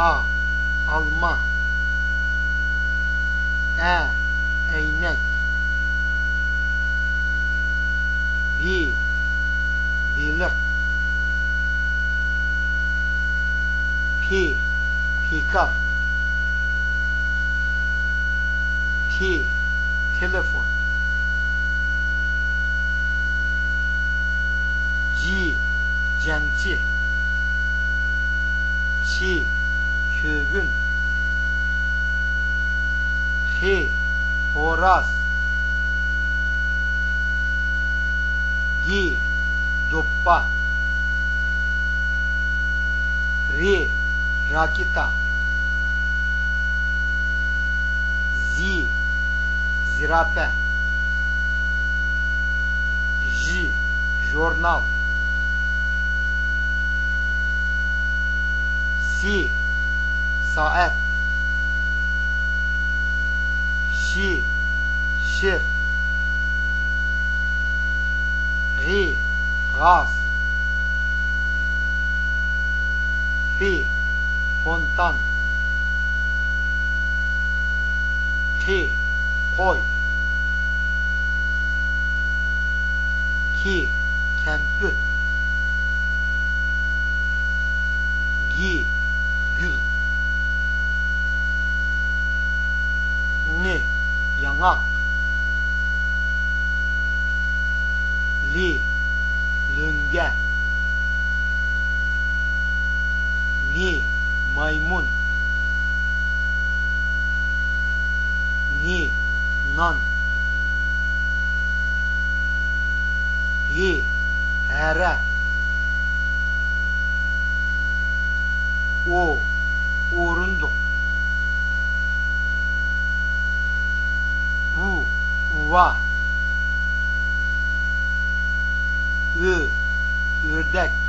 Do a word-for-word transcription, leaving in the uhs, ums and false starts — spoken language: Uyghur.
ئا، ئالما. ئە، ئەينەك. بى، بېلىق. پى، پىكاپ. تى، تېلېفون. جى، جەڭچى. چى، چۆگۈن. خى، خوراز. گى، دوپپا. رى، راكېتا. زى، زىراپە. ژى، ژۇرنال. سى، سائەت. شى، شىر. غى، غاز. فى، فونتان. قى، قوي. كى، كەمپۈت. گى، گۈل. ڭى، ياڭاق. لى، لۆڭگە. مى، مايمۇن. نى، نان. ھى، ھەرە. ئو، ئورۇندۇق. ئۇ، ئۇۋا. ئۆ، ئۆردەك.